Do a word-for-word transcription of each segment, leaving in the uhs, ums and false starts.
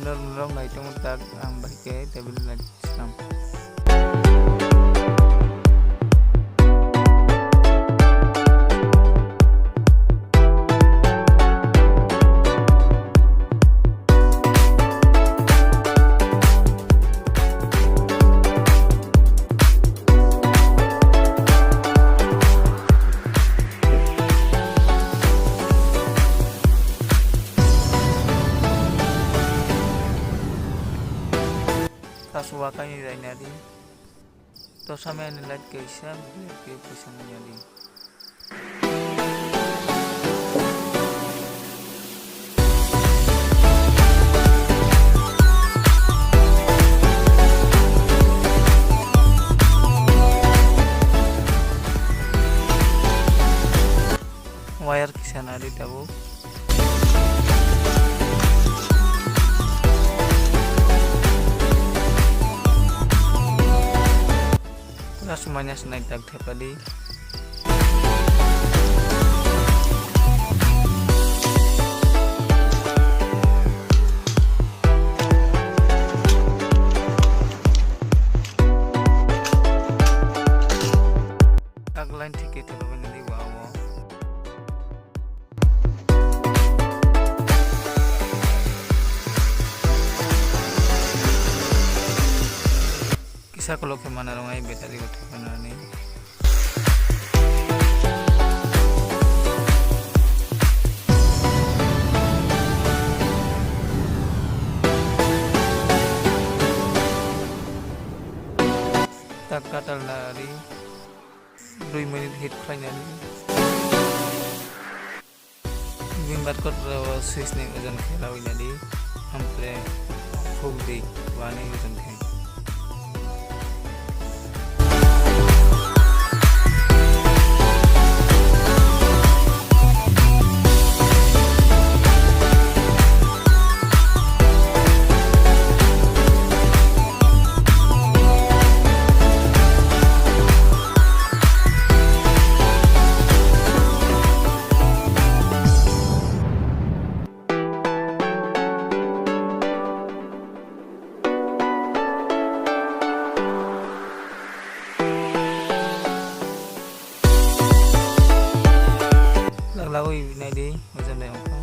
Norok nai tongo tak ang bai khe table light swnam. Kasu wakai ni raina di. To samya ni light kaisa, black ke pwisa manya di. Wire kisa nari tabuk. Plus minus nai tak thepadi. Tag line thike thepabani di wa o. Kisa kolok khe mana rwnai battery o thepana ni. Tak katal na ri. Dui minute heat khlainani. Bini barcode rok switch ni ojon khe lawi nadi, ampre phuk di wani ojon khe. Laglawi naidi, ojon dai wngkha.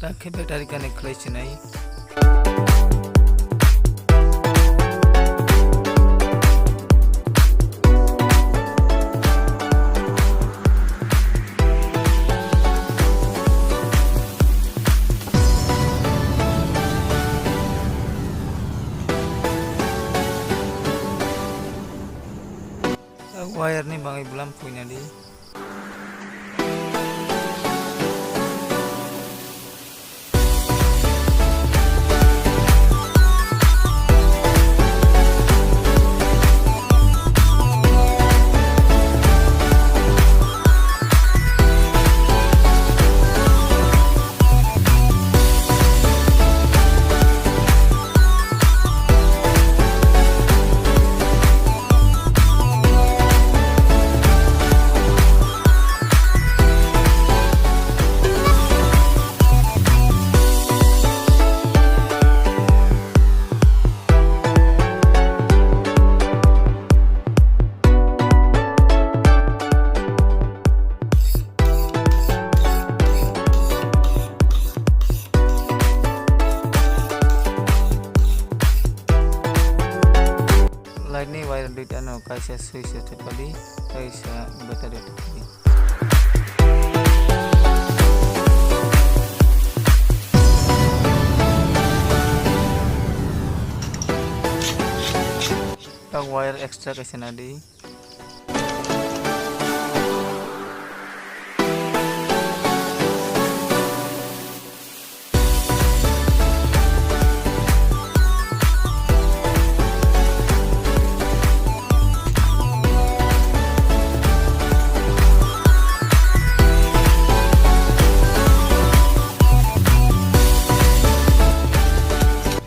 Tak khe battery connect khlai sinai. Wire ni bagwi bwlam phuina di. Light ni wire duita no kaisa switch o thepadi, kaisa battery o thepadi. Tak wire extra kaisa nadi.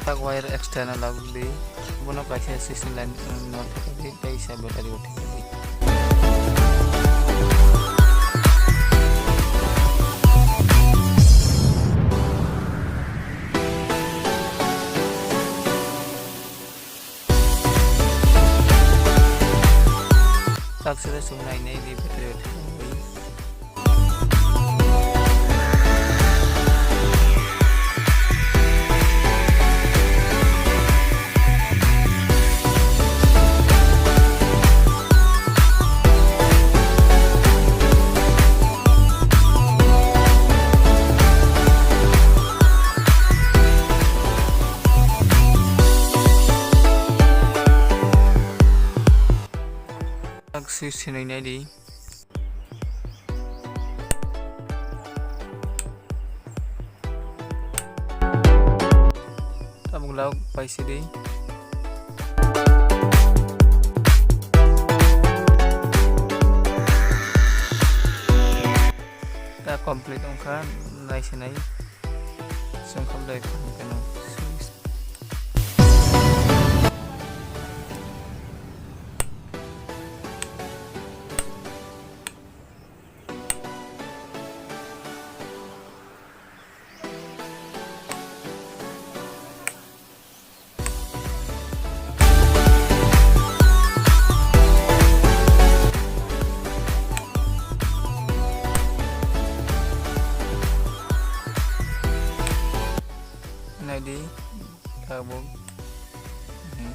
Tak wire External lagdi, bono kaisa sixteen line no thekdi, tei isa battery o thekdi. Taksere sung nai nai di battery o thekdi. Switch sinui nai di. Tabuk log paisi di. Ta complete wngkha, nai sinai. Sungkam dai khum keno. Nai di, tabuk. Hmm.